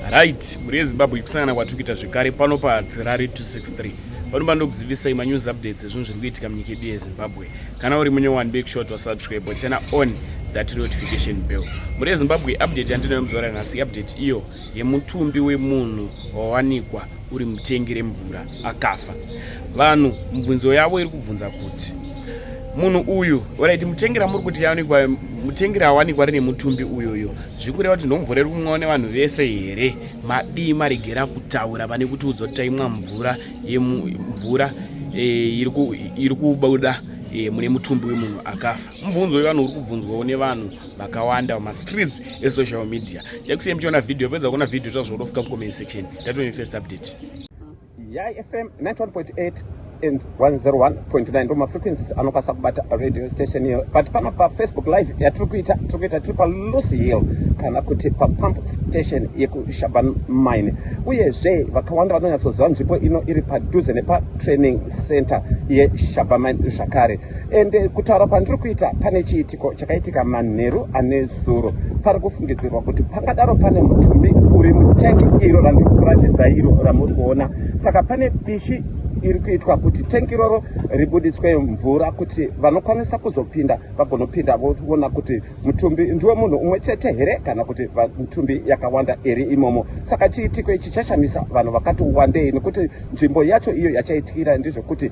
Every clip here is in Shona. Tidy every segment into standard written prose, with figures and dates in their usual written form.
Right, mhuri yeZimbabwe, kusangana kwatiri kuita zvekare pano paHatirari 263. Pano pandokuzivisai manews updates ezvinhu zviri kuitika munyika yedu yeZimbabwe. Kana uri munyowani, make sure to subscribe, turn on that notification bell. Mhuri yeZimbabwe, update yandinayo muzuva ranhasi, update iyo yemutumbi wemunhu wawanikwa uri mutengi remvura akafa. Vanhu mubvunzo yavo iri kubvunza kuti munhu uyu, alright, mutengi ramuri kuti yawanikwa, mutengi rawanikwa rine mutumbi uyoyo, zviri kureva kuti ndomvura iri kumwiwa nevanhu vese here? Madii maregera kutaura pane kutiudza kuti taimwa mvura yemvura iri kubuda mune mutumbi wemunhu akafa? Mubvunzo wevanhu uri kubvunzwawo nevanhu vakawanda mumastreets esocial media. Chakusiyai muchiona vhidhiyo. Pedza kuona vhidhiyo, tazvoudofika mucomment section. Tatone first update. Yai FM 91.8 and 101.9 ndo mafrequencies anokwanisa kubata radio station iyo. But pano paFacebook Live yatiri kuita, tiri kuita tiri paLucy Hill kana kuti papump station yekuShaban Mine. Uyezve vakawanda vanonyatsoziva nzvimbo ino iri padhuze nepatraining center yeShaban Mine zvakare. And kutaura kwandiri kuita, pane chiitiko chakaitika manheru ane zuro. Pari kufungidzirwa kuti pangadaro pane mutumbi uri mutengi iro randiri kukuratidzai, iro ramuri kuona. Saka pane bishi iri kuitwa kuti tengi iroro ribuditswe mvura, kuti vanokwanisa kuzopinda vagonopinda, voona kuti mutumbi ndiwe munhu umwe chete here kana kuti mitumbi yakawanda iri imomo. Saka chiitiko ichi chashamisa vanhu vakati wandei, nekuti nzvimbo yacho iyo yachaitikira ndezvekuti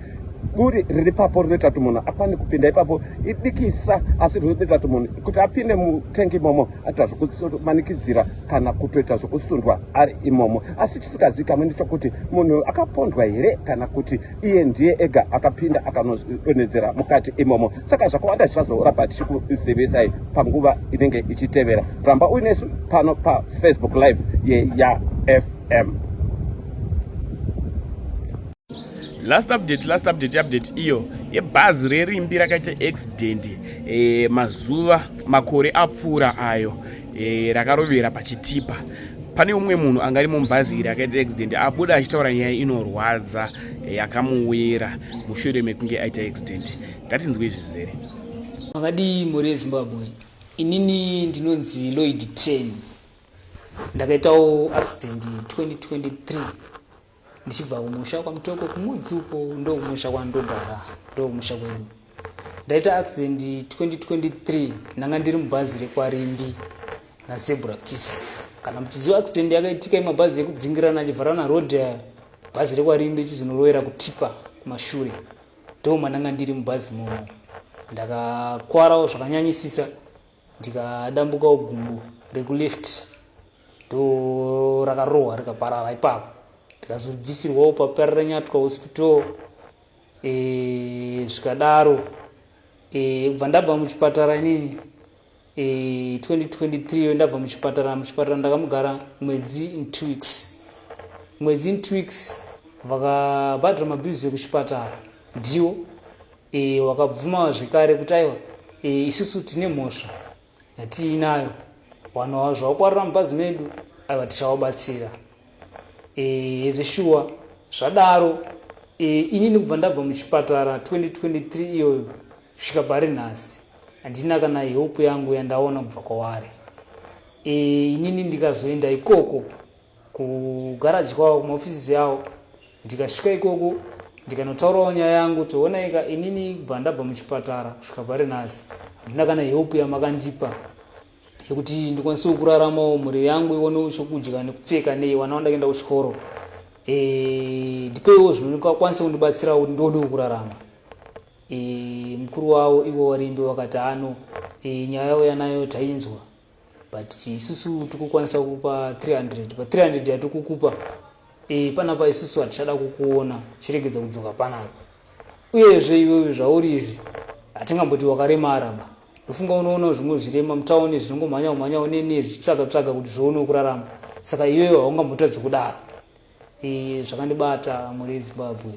buri riri papo rinoita kuti munhu akwane kupinda ipapo idikisa, asi rinoita kuti munhu kuti apinde mutengi imomo aita zvokumanikidzira kana kutoita zvokusundwa ari imomo. Asi chisingazikamwe ndechekuti munhu akapondwa here kana kuti iye ndiye ega akapinda akanodonhedzera mukati imomo. Saka zvakawanda zvichazoramba tichikuzivisai panguva inenge ichitevera. Ramba uinesu pano paFacebook Live yeYa FM. Last update, last update, update iyo yebhazi reRimbi rakaita accident mazuva makore apfuura ayo, rakarovera pachitipa. Pane umwe munhu anga ari mubhazi iri akaita accident abuda achitaura nyaya inorwadza yakamuwira mushure mekunge aita accident. Ngatinzwe zvizere. Makadii, mhuri yeZimbabwe? Inini ndinonzi Lloyd 10. Ndakaitawo accident 2023 ndichibva kumusha kwaMutoko, kuMudzi uko, ndo kumusha kwandogara, ndo kumusha kwedu. Ndaita accident 2023, ndanga ndiri mubhazi rekwaRimbi naZebra Kiss. Kana muchiziva accident yakaitika yemabhazi ekudzingirana achivharana road aya, bhazi rekwaRimbi ichizonorovera kutipa kumashure, ndo mandanga ndiri mubhazi momo. Ndakakwarawo zvakanyanyisisa, ndikadambukawo gumbo rekuleft, ndo rakarohwa rikaparara ipapo. Ndikazobvisirwawo paParirenyatwa Hospital. Zvikadaro, kubva ndabva muchipatara inini 2023 iyo ndabva muchipatara. Muchipatara ndakamugara mwedzi in 2 weeks. Mwedzi in 2 weeks vakabhadhara mabills ekuchipatara. Ndiwo wakabvuma zvekare kuti aiwa, isusu tine mhosva yatiinayo, vanhu zvavakwarira mubhazi medu, aiwa, tichavabatsira. Zveshuwa zvadaro, inini kubva ndabva muchipatara 2023 iyoyo kusvika pari nhasi, handina kana help yangu yandaona kubva kwavari. Inini ndikazoenda ikoko kugaraji kwavo, kumaofisi yavo, ndikasvika ikoko ndikanotaurawo nyaya yangu, toonaika inini kubva ndabva muchipatara kusvika pari nhasi handina kana help yamakandipa yekuti ndikwanisewo kuraramawo, mhuri yangu ionewo chokudya nekupfeka, nei vana vandakaenda kuchikoro. Ndipeiwo zvinokwanisa kundibatsirawo kuti ndionewo kurarama. Mukuru wavo ivo waRimbi wakati ano, nyaya yauya nayo tainzwa, but isusu tikukwanisa kukupa 300. Pa 300 yatikukupa, panapa isusu hatichada kukuona, chiregedza kudzoka panapa. Uyezve iwewe zvauri izvi hatingamboti wakaremara ba. Ndofunga unoona zvimwe zvirema mutauni zvinongomhanyawo mhanyawo nene zvichitsvaga tsvaga kuti zvionewo kurarama, saka iwewe haungambotadzi kudaro. Zvakandibata, mhuri yeZimbabwe,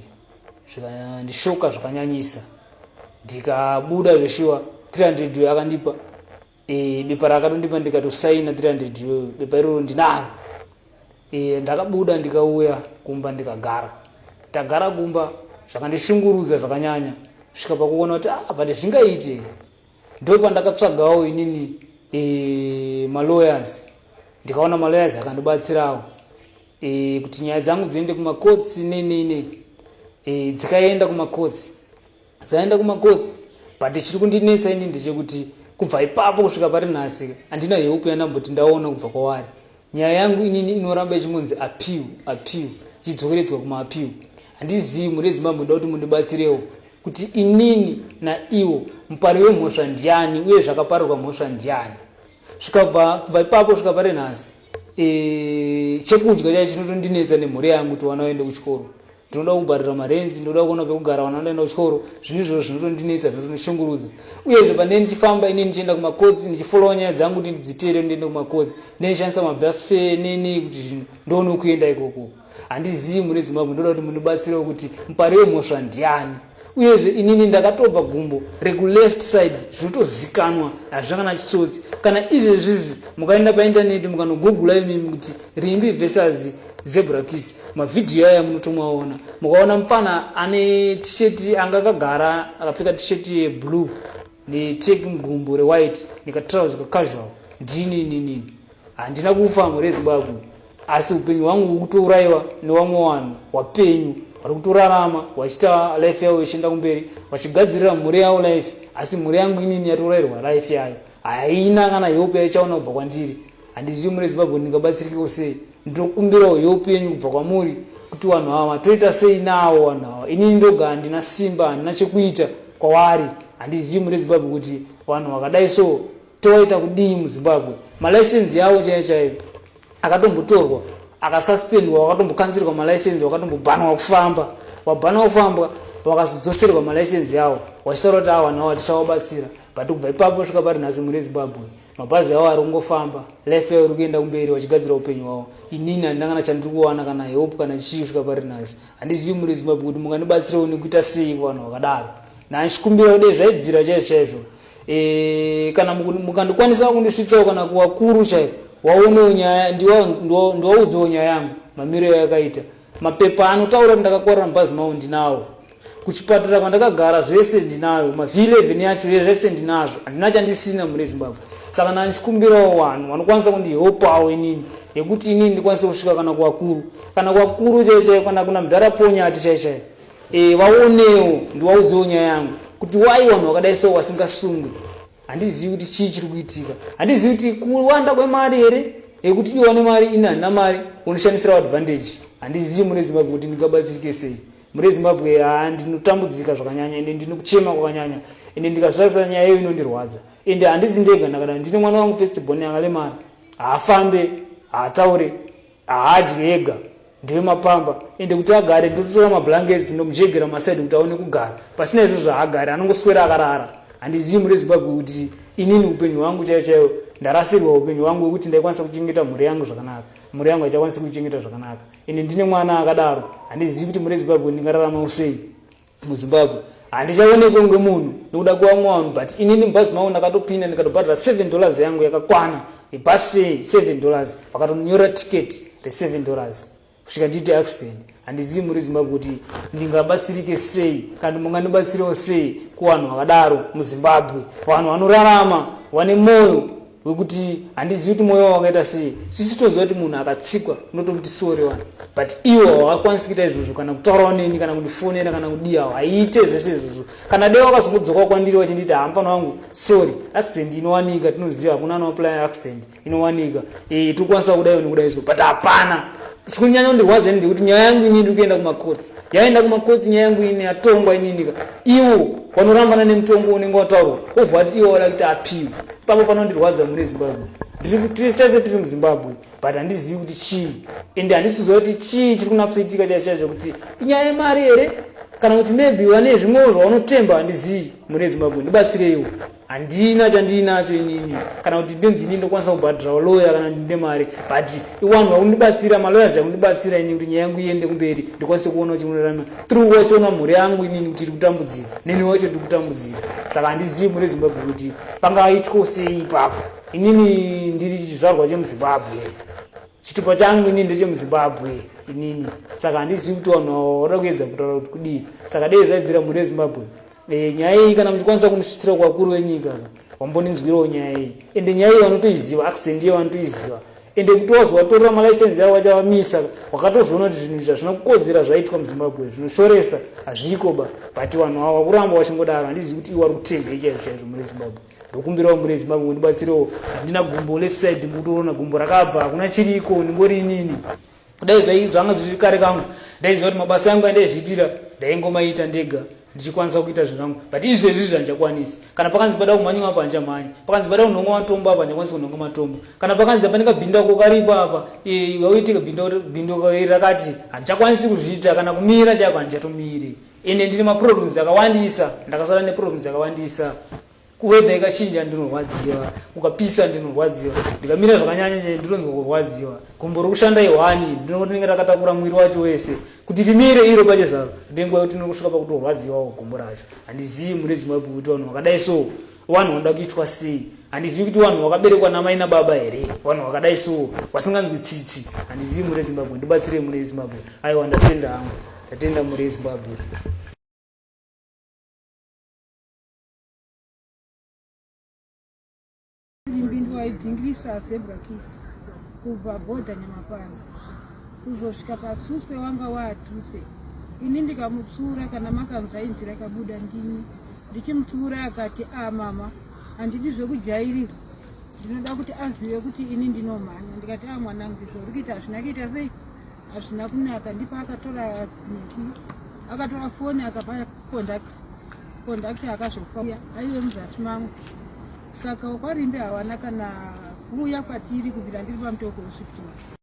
zvikandishoka zvakanyanyisa. Ndikabuda zveshuwa, 300 uyo akandipa, bepa raakatondipa ndikatosaina 300 iyoyo, bepa iroro ndinaro. Ndakabuda ndikauya kumba, ndikagara. Ndagara kumba zvakandishungurudza zvakanyanya kusvika pakuona kuti, ah, but zvingaite. Ndo pandakatsvagawo inini malawyers. Ndikaona malawyers akandibatsirawo kuti nyaya dzangu dziende kumakotsi nei nei nei. Dzikaenda kumakotsi, dzaenda kumakotsi, but chiri kundinetsa ini ndechekuti kubva ipapo kusvika pari nhasi handina help yandamboti ndaona kubva kwavari. Nyaya yangu inini inoramba ichingonzi appeal, appeal, ichidzokeredzwa kumaappeal. Handizivi, muri Zimbabwe, ndoda kuti mundibatsirewo kuti inini naiwo mupari wemhosva ndiani, uye zvakaparirwa mhosva ndiani. Svikabva kubva ipapo kusvika pari nhasi, chekudya chaicho chinotondinetsa nemhuri yangu kuti vana vaende kuchikoro. Ndinoda kubhadhara marents, ndinoda kuona pekugara, vana vanoenda kuchikoro. Zvinhu izvozvo zvinotondinetsa, zvinotondishungurudza. Uyezve pandee ndichifamba inini ndichienda kumakotsi, ndichifolowa nyaya dzangu kuti ndidziteere, ndiende kumakotsi, ndendishandisa mabus fare nenei kuti zvinhu ndoone kuenda ikoko. Handizivi, mune Zimbabwe, ndoda kuti mundibatsirewo kuti mupari wemhosva ndiani. Uyezve inini ndakatobva gumbo rekuleft side, zvinotozikanwa, hazvina kana chitsotsi. Kana izvezvizvi mukaenda paindaneti, mukanogugula imimi kuti Rimbi versus Zebra Kiss, mavhidhiyo aya munotomaona. Mukaona mupfana ane tisheti, anga akagara akapfeka tisheti yeblue neteki mugumbo rewhite nekatrausi kacasual, ndini inini. Handina kufa, mhuri yeZimbabwe, asi upenyu hwangu huri kutourayiwa nevamwe vanhu wapenyu vari kutorarama vachiita life yavo ichienda kumberi, vachigadzirira mhuri yavo life, asi mhuri yangu inini yatourayirwa life yayo, haina kana help yaichaona kubva kwandiri. Handizivi, mhuri yeZimbabwe, ndingabatsirikewo sei. Ndinokumbirawo help yenyu kubva kwamuri kuti vanhu ava toita sei navo vanhu ava. Inini ndoga handina simba, handina chekuita kwavari. Handizivi, mhuri yeZimbabwe, kuti vanhu vakadai so towaita kudii muZimbabwe. Malaisenzi yavo chaiyo chaiyo akatombotorwa, akasuspendwa, wakatombokanzirwa malaisenzi, wakatombobhanwa kufamba, wabhanwa kufamba, wakazodzoserwa malaisenzi avo wachitaura kuti awa nawo tichavabatsira. But kubva ipapo kusvika pari nhasi, mune Zimbabwe, mabhazi avo ari kungofamba, life yavo iri kuenda kumberi, vachigadzira upenyu hwavo. Inini handina kana chandiri kuwana, kana help, kana chii kusvika pari nhasi. Handizivi, muri Zimbabwe, kuti mungandibatsirawo nekuita sei kuvanhu vakadaro. Ndandichikumbira kudai zvaibvira chaizvo chaizvo, kana mukandikwanisa kundisvitsawo kana kuvakuru chaiko, waonewo nyaya, ndiwaudzewo nyaya yangu mamiriro yakaita. Mapepa anotaura kuti ndakakwarira mubhazi mavo ndinawo, kuchipatara kwandakagara zvese ndinayo, maV11 yacho zvese ndinazvo, handina chandisina, mune Zimbabwe. Saka ndandichikumbirawo vanhu vanokwanisa kundihelpawo inini yekuti inini ndikwanise kusvika kana kuvakuru, kana kuvakuru chaivo chaivo, kana kuna mudhara Ponyati chaivo chaivo, vaonewo, ndiwaudzewo nyaya yangu kuti wai vanhu vakadai so vasingasungwi. Handizivi kuti chii chiri kuitika. Handizivi kuti kuwanda kwemari here, yekuti iwo wane mari, ini handina mari, unoshandisirawo advantage. Handizivi, mune Zimbabwe, kuti ndingabatsirike sei. Mune Zimbabwe, ha, ndinotambudzika zvakanyanya, ende ndine kuchema kwakanyanya, ende ndikazvitarisa nyaya iyo inondirwadza. Ende handisi ndega, ndakada ndine mwana wangu first born akalemara, haafambe, haataure, haadye ega, ndiwe mapamba. Ende kuti agare ndototora mablankets ndomujegera masaidi kuti aone kugara. Pasina izvozvo haagari, anongoswera akarara. Handizivi, muri Zimbabwe, kuti inini upenyu hwangu chaivo chaivo ndarasirwa, upenyu hwangu hwekuti ndaikwanisa kuchengeta mhuri yangu zvakanaka, mhuri yangu haichakwanisi kuichengeta zvakanaka, ende ndine mwana akadaro. Handizivi kuti muri Zimbabwe ndingararama sei. MuZimbabwe handichaonekwe kunge munhu nekuda kwevamwe vanhu, but inini mubhazi mangu ndakatopinda, ndikatobhadhara $7 yangu yakakwana, ibus fare $7, vakatonyora tiketi re$7 kusvika ndiite accident. Handizivi, muri Zimbabwe, kuti ndingabatsirike sei, kana mungandibatsirewo sei kuvanhu vakadaro muZimbabwe, vanhu vanorarama vane mwoyo wekuti, handizivi kuti mwoyo wavo wakaita sei. Sisi toziva kuti munhu akatsikwa unotomuti sorry vanhu, but ivo havakwanisi kuita izvozvo, kana kutaurawo neni, kana kundifonera, kana kudiya, haiite zvese izvozvo. Kana dai wakazongodzoka kwandiri vachinditi, "Hamufana wangu, sorry, accident inowanika, tinoziva hakuna anoapply accident inowanika, tirikukwanisa kudai nekudai so," but hapana. Chikunyanya kundirwadza ini ndekuti nyaya yangu inini ndiri kuenda kumakotsi, yaenda kumakotsi nyaya yangu ini, yatongwa ininika, ivo vanorambana nemutongo unenge wataurwa, wobva vati ivo vada kuita appeal. Ipapo panondirwadza, mune Zimbabwe. Tese tiri muZimbabwe, but handizivi kuti chii, ende handisiziva kuti chii chiri kunatsoitika chaizvo chaizvo, kuti inyaya yemari here, kana kuti maybe vane zvimwewo zvavanotemba. Handizivi, mune Zimbabwe, ndibatsireiwo. Handina chandiinacho inini, kana kuti ndinzi inini ndokwanisa kubhadhara lawyer kana ndine mari, but iwanhu vakundibatsira, malawyers akundibatsira inini kuti nyaya yangu iende kumberi, ndikwanise kuona chinorarama through wachiona mhuri yangu inini kuti iri kutambudzika, neni wacho ndiri kutambudzika. Saka handizivi, mune Zimbabwe, kuti pangaitwa sei ipapo. Inini ndiri chizvarwa chemuZimbabwe, chitupa changu inini ndechemuZimbabwe inini. Saka handizivi kuti vanhu vada kuedza kutaura kuti kudii. Saka dei zvaibvira, mhuri yeZimbabwe, nyaya iyi kana muchikwanisa kundisvitsira kuvakuru venyika, vambondinzwirawo nyaya iyi. Ende nyaya iyi vanotoiziva, accident iyo vanotoiziva. Ende kuti wazovatorera malicense avo vachavamisa, wakatozoona kuti zvinhu izvi hazvina kukodzera zvaitwa muZimbabwe, zvinoshoresa, hazviko ba. But vanhu ava vakuramba vachingodaro, handizivi kuti iwo vari kutembei chaizvo chaizvo muri Zimbabwe. Ndokumbirawo muri Zimbabwe mundibatsirewo, handina gumbo left side, mukutoona gumbo rakabva, hakuna chiriko, ndingori inini. Kudai zvanga zviri kare kangu, ndaiziva kuti mabasa angu andaizviitira ndaingomaita ndega ndichikwanisa kuita zvinhu zvangu, but izvezvi izvi handichakwanisi. Kana pakanzi pada kumhanywa apa, handichamhanyi. Pakanzi pada kunhonga matombo apa, handichakwanisi kunhonga matombo. Kana pakanzi apa ndingabhindauko karipo apa, wauitika bhindauko rakati, handichakwanisi kuzviita. Kana kumira chaiko handichatomiri. Ende ndine maproblems akawandisa, ndakasara neproblems akawandisa. Kuweather ikachinja ndinorwadziwa, ukapisa ndinorwadziwa, ndikamira zvakanyanya che ndinonzwa kurwadziwa. Gumbo rokushanda ihwani, ndinenge rakatakura mwiri wacho wese kuti rimire iro pache zvaro, ndenguva yekuti ndinokusvika pakutorwadziwawo gumbo racho. Handizivi muri Zimbabwe kuti vanhu vakadai so vanhu vanoda kuitwa sei. Handizivi kuti vanhu vakaberekwa namai nababa here, vanhu vakadai so vasinganzwi tsitsi. Handizivi muri Zimbabwe, ndibatsirei muri Zimbabwe. Aiwa, ndatenda hangu, ndatenda muri Zimbabwe. Mbindu waidhingirisa zebra kiss kubva bhodha Nyamapanda kuzosvika paSuswe, wanga waadhuze. Ini ndikamutsura, kana makanzwa inzwi rakabuda ndini ndichimutsura, akati, "A mama, handidi zvekujairirwa, ndinoda kuti azive kuti ini ndinomhanya." Ndikati, "A mwanangu, izvo uri kuita hazvina kuita sei, hazvina kunaka." Ndipo akatora niki, akatora foni, akapa conductor. Conductor akazofa aive muzasi mangu. Saka kwaRimbi hawana kana kuuya kwatiri kubvira ndiri paMutoko Hospital.